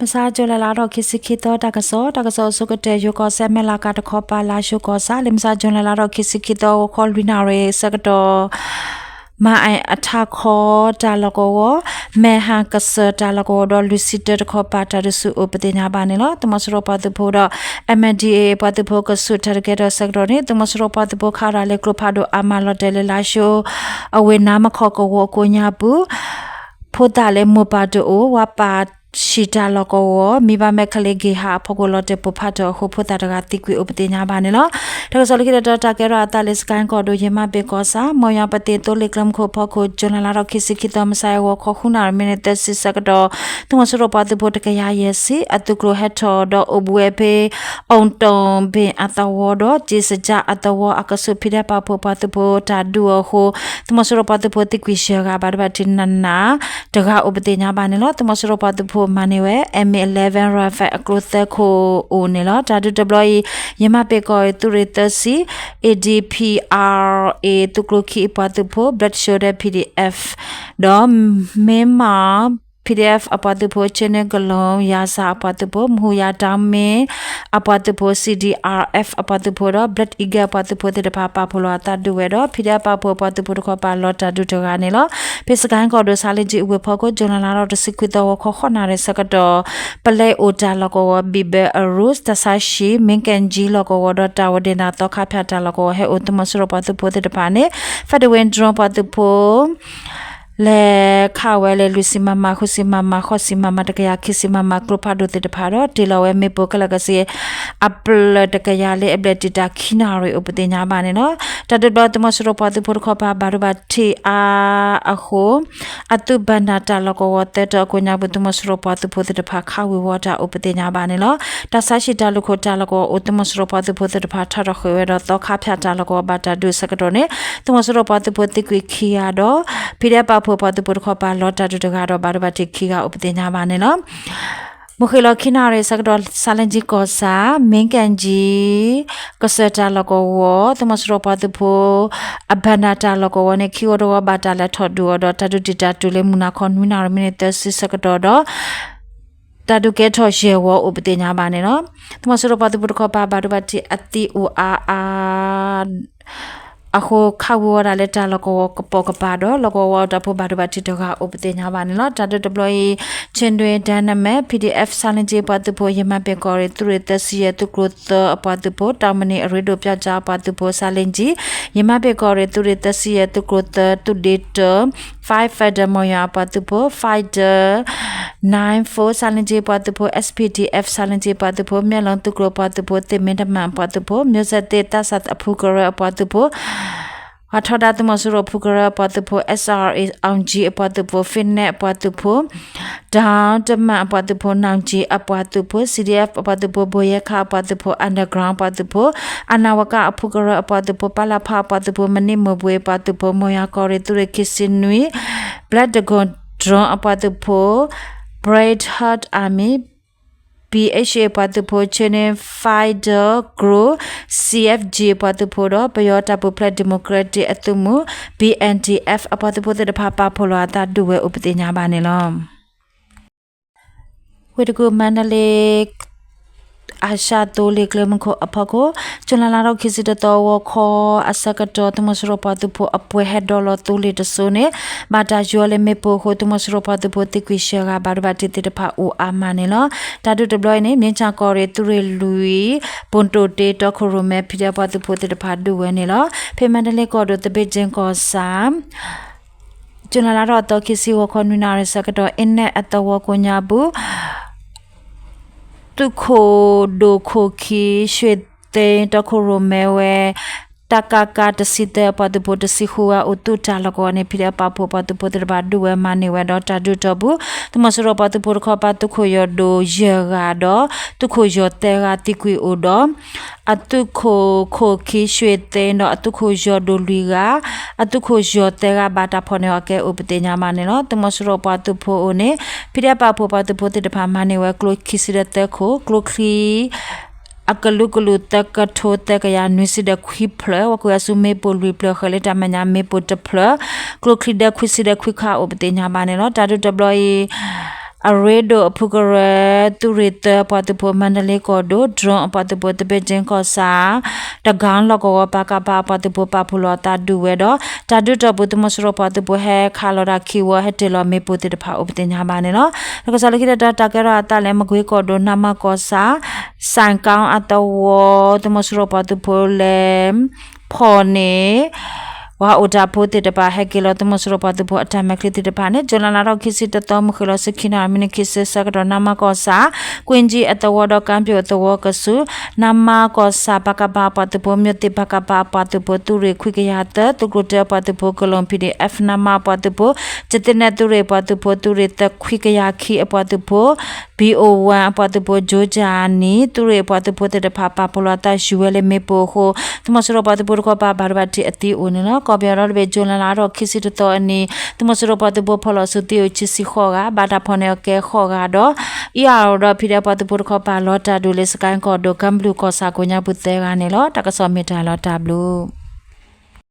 မဆါ July လါထီၣ်ခံဆံခံသီ တၢ်ကစီၣ်, တၢ်ကစီၣ်အဆိကတၢၢ် ယိၤကီၢ်စဲၣ် မဲၢ်လးကးတခီပၤ လါၡိၤကီၢ်ဆၣ် လၢမဆါ July လါထီၣ်ခံဆံခံသီ ဂီၤခီလွံၢ်နၣ်ရံၣ်ဆၢကတီၢ် မၤအထးခီတၢ်လီၢ်ကဝီၤ, မဲၢ်ဟၣ်ကစၢၢ်တၢ်လီၢ်ကဝီၤဒီး လွံၢ်ဆံတၢတခီပၤ တၢ်ဒုးဆူၣ်အိၣ်ပသ့ၣ်ညါဘၣ်န့ၣ်လီၤ. သုးမီၤစိရိၤပှၤသုးဖိဒီး M N D A A ပှၤသုးဖိ ကဆူးတၢ်ဒုးကဲထီၣ်ဆၢကတီၢ်န့ၣ် သုးမီၤစိရိၤပှၤသုးဖိခးတၢ်လၢကျိဖးဒိၣ်အါမးလီၤတဲာ်လၢလါၡိၤ အဝ့ၢ်နါမခီၣ်ကဝီၤကိးညါပူၤ ဖိသၣ်လၢမိၢ်ပၢ်တအိၣ် ဝးပၢ်ဆံးတၢ်လီၢ်ကဝီၤ မံဘၣ်မဲာ်ချံလ့ၣ်က့ၤဟးအဖီခိၣ် လီၤတဲာ်ပိၢ်ဖးထီၣ်အဃိ ဖိသၣ်တဂၤသံကွံာ်အိၣ်ပသ့ၣ်ညါဘၣ်န့ၣ်လီၤ. တၢ်ကစီၣ်လၢခံတတီၤ တၢ်ကဲထီၣ်အသးလၢ စကဲၣ်ကီၢ်ဒိၣ် ယမၤဘ့ၣ်ကီၢ်ဆၣ် မီၢ်ယွၤပသ့ၣ်သိလ့ၣ်ကျဲမုၢ်ခိၣ်ဖီခိၣ် ကၠူၤလဲလါထီၣ်ခံဆံခံသီ မုၢ်ဆါအံၤ ဂီၤခီဃုနၣ်ရံၣ် မံးနံးသၢဆံဆၢကတီၢ် သုးမီၤစိရိၤပှၤသုးဖိတကယၤယဲၢ်ဆံ အသုးကျိၤဟဲထီၣ်ဒီးအိၣ်ဘှံးဝဲဖဲ အီၣ်တီၣ်ဘ့ၣ်အသဝီဒီး ကၠံၣ်စကၠၣ်အသဝီအကဆူး ဖံးဒဲးပာ်ဖှိၣ်ပှၤသုးဖိတၢ်ဒုးအဃိ သုးမီၤစိရိၤပှၤသုးဖိသံကွံာ်ယဲၢ်ဂၤ ဘၣ်ဒိဘၣ်ထံးနးနးတဂၤအိၣ်ပသ့ၣ်ညါဘၣ်န့ၣ်လီၤ. သုးမီၤစိရိၤပှၤသုးဖိမၤန့ၢ်ဝဲ M A eleven rifle အကျိသၢခိၣ်အိၣ်န့ၣ်လီၤ. တၢ်ဒုးတဘျီအံၤ ယမၤဘ့ၣ်ကီၢ်ရ့ၣ်သုးရ့ၣ်သၢဆံ A D P R A သုးကျိၤခံအပှၤသုးဖိ Black Shoulder P D F ဒီး မ့ၢ်မး P D F အပှၤသုးဖိ ကၠ့န့ၣ်ကလီယၤစၢ်အပှၤသုးဖိ မဟူယၤတၢ်မ့ၢ်အပှၤသုးဖိ C D R F အပှၤသုးဖိဒီး Black Eagle အပှၤသုးဖိသ့ၣ်တဖၣ် ပာ်ဖှိၣ်လီၤအသးဒုးဝဲဒီး ဖံးဒဲးပာ်ဖှိၣ်အပှၤသုးဖိတခီပၤ လီၤတၢ်ဒုးတဂၤန့ၣ်လီၤ. ဖဲစကဲၣ်ကီၢ်ဒိၣ် ဆါလ့ကၠံအဝ့ၢ်ဖီခိၣ် ကၠူၤလဲလါထီၣ်တဆံခွံသီ ဂီၤခီဃိးနၣ်ရံၣ်ဆၢကတီၢ် ပလဲအိၣ်တၢ်လီၢ်ကဝီၤ ဘံၣ်ဘၢအရူၣ် တၢ်ဆါဟံၣ် မ့ၣ်ကၣ်ကၠံလီၢ်ကဝီၤဒီး တၢ်ဝဲဒၣ်နၢ်သီခါဖၠၣ်တၢ်လီၢ်ကဝီၤ ဟဲအိၣ်သုးမီၤစိရိၤပှၤသုးဖိသ့ၣ်တဖၣ်န့ၣ် Federal Drone ပှၤသုးဖိ လဲၤခးဝဲလၢ လွံၢ်ဆံ မမ, ဃုဆံ မမ, ဃိးဆံ မမ, တကယၤခံဆံ မမ ကျိဖးဒိၣ်သ့ၣ်တဖၣ်ဒီး တ့ၢ်လီၤဝဲမ့ၣ်ပိၢ်ခဲလၢာ်ခဲဆ့ အဖျၢၣ်တကယၤလၢအဘျဲၣ်တံာ်တာ်ခံနၣ်ရံၣ်အိၣ်ပသ့ၣ်ညါဘၣ်န့ၣ်လီၤ. တၢ်ဒုးတဘျီ သုးမီၤစိရိၤပှၤသုးဖိတခီပၤ ဘၣ်ဒိဘၣ်ထံးအါအဃိ အသုးဘၣ်နၢ်တၢ်လီၢ်ကဝီၤသၢတီၤအကိးညါပူၤ သုးမီၤစိရိၤပှၤသုးဖိသ့ၣ်တဖၣ်ခးဝံၤဝီတၢ်အိၣ်ပသ့ၣ်ညါဘၣ်န့ၣ်လီၤ. တၢ်ဆါဟံၣ်တၢ်လူၢ်ခိၣ်တၢ်လီၢ်ကဝီၤအိၣ် သုးမီၤစိရိၤပှၤသုးဖိသ့ၣ်တဖၣ်ထီၣ်ထီၣ်ဃ့ၢ်ဝဲဒီး သီခါဖၠၣ်တၢ်လီၢ်ကဝီၤဘၣ်တၢ်ဒုးဆၢကတီၢ်န့ၣ် သုးမီၤစိရိၤပှၤသုးဖိသံကွံာ်ခံဂၤဒီး ဖံးဒဲးပာ်ဖှိၣ်ပှၤသုးဖိတခီပၤ လီၤတၢ်ဒုးတဂၤဒီး ဘၣ်ဒိဘၣ်ထံးခံဂၤအိၣ်ပသ့ၣ်ညါဘၣ်န့ၣ်လီၤ. မုၢ်ဃ့ၢ်လီၤခံနၣ်ရံၣ်ဆၢကတီၢ် ဆါလ့ကၠံကီၢ်ဆၣ် မ့ၣ်ကၣ်ကၠံ ကစၢၢ်တၢ်လီၢ်ကဝီၤ သုးမီၤစိရိၤပှၤသုးဖိ အဘၣ်နၢ်တၢ်လီၢ်ကဝီၤန့ၣ် ခံဂိၢ်တဂီၤဘၣ်တၢ်လဲၤထီၣ်ဒုးအီၤဒီး တၢ်ဒုးတံာ်တာ်တုၤလၢမုၢ်နၤခီနွံနၣ်ရံၣ် မံးနံးသၢဆံဆၢကတီၢ်ဒီး တၢ်ဒုးကဲထီၣ်ယဲၢ်ဝီအိၣ်ပသ့ၣ်ညါဘၣ်န့ၣ်လီၤ. သုးမီၤစိရိၤပှၤသုးဖိတခီပၤ ဘၣ်ဒိဘၣ်ထံးအသံအိၣ်အါအါ အဃိခးဝံၤဝီဒၣ်လၢတၢ်လီၢ်ကဝီၤကပိာ်ကပၤဒီး လီၢ်ကဝီၤဝီတၢ်ဖိဘၣ်ဒိဘၣ်ထံးတဂၤအိၣ်ပသ့ၣ်ညါဘၣ်န့ၣ်လီၤ. တၢ်ဒုးတဘျီအံၤ Chin Dynamic P D F ဆါလ့ကၠံပှၤသုးဖိ ယမၤဘ့ၣ်ကီၢ်ရ့ၣ်သုးရ့ၣ်သၢဆံယဲၢ် သုးကျိၤသၢအပှၤသုးဖိ တၢ်မနံၤအရ့ဒိၣ်ပၠၣ်ကၠၣ်အပှၤသုးဖိ ဆါလ့ကၠံ ယမၤဘ့ၣ်ကီၢ်ရ့ၣ်သုးရ့ၣ်သၢဆံယဲၢ် သုးကျိၤသၢ သုးဒ့တၢ Fighter မီၢ်ယွၤအပှၤသုးဖိ Fighter nine four ဆါလ့ကၠံပှၤသုးဖိ S P D F ဆါလ့ကၠံပှၤသုးဖိ မၠဲၣ်လီၤသုးကျိၤပှၤသုးဖိ သ့ၣ်မ့တမၣ်အပှၤသုးဖိ မျိုးဆက်သစ် သၣ်စၣ်အဖုကရၢအပှၤသုးဖိ ပှၤထီဒါသုးမီၤစိရိၤဖုကရၢအပှၤသုးဖိ S R A အောင်ကြီးအပှၤသုးဖိ Fitness အပှၤသုးဖိ ဒီတမၣ်အပှၤသုးဖိ နောင်ကြီးအပှၤသုးဖိ C D F အပှၤသုးဖိ ဘိယဲခါအပှၤသုးဖိ Underground အပှၤသုးဖိ အနဝကအဖုကရၢအပှၤသုးဖိ ပလဖအပှၤသုးဖိ မနံမိၢ်ဘှ့အပှၤသုးဖိ မိၢ်ယွၤကီၢ်ရ့ၣ်သုးရ့ၣ်ခံဆံနွံ Black Dragon Drone အပှၤသုးဖိ Brave Heart Army B H A အပှၤသုးဖိ Chin Fighter Group C F G အပှၤသုးဖိဒီး ပယီၤတၢ်ပူၤဖျဲး Democratic အသုးမုၢ် B N D F အပှၤသုးဖိသ့ၣ်တဖၣ် ပာ်ဖှိၣ်လီၤအသးဒုးဝဲအိၣ်ပသ့ၣ်ညါဘၣ်န့ၣ်လီၤ. ဝ့ၢ်တကူၣ် မါဒလ့ အၤၡါသိလ့ၣ်ကျဲမုၢ်ခိၣ်အဖီခိၣ် ကၠူၤလဲလါထီၣ်ခံဆံတသီ ဂီၤခီအဆၢကတီၢ် သုးမီၤစိရိၤပှၤသုးဖိအပှဲၤဟဲဒိးလီၤသိလ့ၣ်တစိၤန့ၣ် ဘၣ်တၢ်ယီၤလၢမ့ၣ်ပိၢ်အဃိ သုးမီၤစိရိၤပှၤသုးဖိသံကွံာ်ယဲၢ်ဂၤ ဘၣ်ဒိဘၣ်ထံးသ့ၣ်တဖၣ်အိၣ်အါမးန့ၣ်လီၤ. တၢ်ဒုးတဘျီအံၤန့ၣ် မ့ၢ်ဆၣ်ကီၢ်ရ့ၣ်သုးရ့ၣ်လွံၢ် ပိၣ်တိၣ်တ့ တီခိၣ်ရိၣ်မဲ ဖံးဒဲးပှၤသုးဖိသ့ၣ်တဖၣ်ဒုးဝဲန့ၣ်လီၤ. ဖဲမါဒလ့ကီၢ်ဒိၣ် သဘ့ၣ်ကၠ့ကီၢ်ဆၣ် ကၠူၤလဲလါထီၣ်အသီခံဆံ ဂီၤခီနွံနၣ်ရံၣ်ဆၢကတီၢ် အ့နဲၣ်အသဝီကိးညါပူၤ သုးခိၣ်ဒိၣ်ခိၣ်ခံ ရွှ့ၣ်သ့ တီခိၣ်ရိၣ်မဲဝဲ တကက တဆံသၢအပှၤသုးဖိ တဆံဃုဂၤအိၣ်သုးတၢ်လီၢ်ကဝီၤန့ၣ် ဖံးဒဲးပာ်ဖှိၣ်ပှၤသုးဖိသ့ၣ်တဖၣ်ဒုးဝဲမၤန့ၢ်ဝဲဒီးတၢ်ဒုးတီၢ်ပူၤ သုးမီၤစိရိၤပှၤသုးဖိတခီပၤ သုးခိၣ်ယီၤဒိၣ်ယဲၢ်ဂၤဒီး သုးခိၣ်ယီၤသၢဂၤသံကွံာ်အိၣ်ဒီး အသုးခိၣ်ခိၣ်ခံ ရွှ့ၣ်သ့ ဒီးအသုးခိၣ်ယီၤဒိၣ်လွံၢ်ဂၤ အသုးခိၣ်ယီၤသၢဂၤ ဘၣ်တၢ်ဖီၣ်န့ၢ်အီၤကဲအိၣ်ပသ့ၣ်ညါဘၣ်န့ၣ်လီၤ. သုးမီၤစိရိၤပှၤသုးဖိအအိၣ်န့ၣ် ဖံးဒဲးပာ်ဖှိၣ်ပှၤသုးဖိသ့ၣ်တဖၣ်မၤန့ၢ်ဝဲကျိချံဆံဒီးသၢခိၣ် ကျိချံ အကလုာ်ကလုာ် သၢကထိသၢကယၤနွံဆံဒီးခွံဖျၢၣ် ဝဲကွံာ်အီၤဆူမ့ၣ်ပိၢ်လွံၢ်ဖျၢၣ် ဃဲၤလၢတၢ်မဲာ်ညါမ့ၣ်ပိၢ်တဖျၢၣ် ကျိချံဒၢခွံဆံဒီးခွံခါအိၣ်ပသ့ၣ်ညါဘၣ်န့ၣ်လီၤ. တၢ်ဒုးတဘျီအံၤ အရ့ဒိၣ်အဖုကရၢ သုးရ့ၣ်သၢအပှၤသုးဖိ မါဒလ့ကီၢ်ဒိၣ် drone အပှၤသုးဖိ သဘ့ၣ်ကၠ့ကီၢ်ဆၣ် တဂၤလီၢ်ကဝီၤ ပကဖ အပှၤသုးဖိပာ်ဖှိၣ်လီၤအသးဒုးဝဲဒီး တၢ်ဒုးတီၢ်ပူၤသုးမီၤစိရိၤပှၤသုးဖိဟဲခးလီၤတၢ်ခံဝီ ဟဲတ့ၢ်လီၤမ့ၣ်ပိၢ်သ့ၣ်တဖၣ်အိၣ်ပသ့ၣ်ညါဘၣ်န့ၣ်လီၤ. တၢ်ကစီၣ်လၢခံတတီၤ တၢ်ကဲထီၣ်အသးလၢ မကွ့ကီၢ်ဒိၣ် နမကီၢ်ဆၣ် စၣ်ကီအသဝီ သုးမီၤစိရိၤပှၤသုးဖိလဲၤ ဖီၣ်န့ၢ် ပှၤအိၣ်တၢ်ဖိသ့ၣ်တဖၣ် ဟဲက့ၤလီၤသုးမီၤစိရိၤပှၤသုးဖိအတၢ်မဲာ်ချံသ့ၣ်တဖၣ်န့ၣ် ကၠူၤလဲလါထီၣ်ခံဆံတသီ မုၢ်ဃ့ၢ်လီၤဆံခံနၣ်ရံၣ် မံးနံးခံဆံဆၢကတီၢ် နမကီၢ်ဆၣ် ကွ့ၣ်ကၠံအသဝီဒီး ကၠ့ပၠိၣ်အသဝီကဆူး နမကီၢ်ဆၣ် ပကဖ အပှၤသုးဖိ မၠိၣ်သ့ၣ် ပကဖ အပှၤသုးဖိ သုးရ့ၣ်ခွံကယၤသၢ သုးကျိၤတၢအပှၤသုးဖိ ကလုာ် PDF နမ အပှၤသုးဖိ ကသ့နဲၣ်သုးရ့ၣ်အပှၤသုးဖိ သုးရ့ၣ်သၢခွံကယၤခံအပှၤသုးဖိ ဘံၣ်အိၣ်ဝၣ် အပှၤသုးဖိ ကၠိကၠနံၣ် သုးရ့ၣ်အပှၤသုးဖိသ့ၣ်တဖၣ် ပာ်ဖှိၣ်လီၤအသးယူၤဝဲလၢမ့ၣ်ပိၢ်အဃိ သုးမီၤစိရိၤပှၤသုးဖိတခီပၤ ဘၣ်ဒိဘၣ်ထံးအသံအိၣ်န့ၣ်လီၤ. ကီၢ်ပယီၤဒီတဘ့ၣ် ကၠူၤလဲလါထီၣ်ခံဆံတသီအနံၤ သုးမီၤစိရိၤပှၤသုးဖိဖီၣ်လီၤဆူသံအိၣ်ခံဆံဃိးဂၤ ဘၣ်တၢ်ဖီၣ်န့ၢ်အီၤကဲဃိးဂၤဒီး အံၤအါဒီး PDF ပှၤသုးဖိတခီပၤ လီၤတၢ်ဒုးလၢ စကဲကီၢ်ဒိၣ် ကၠ့ပၠိၣ်ကီၢ်ဆၣ်ကိးညါပူၤသၢဂၤန့ၣ်လီၤ. တၢ်ကစီၣ်မ့ၢ်တၢ်လီၤတၢ်ဘျုး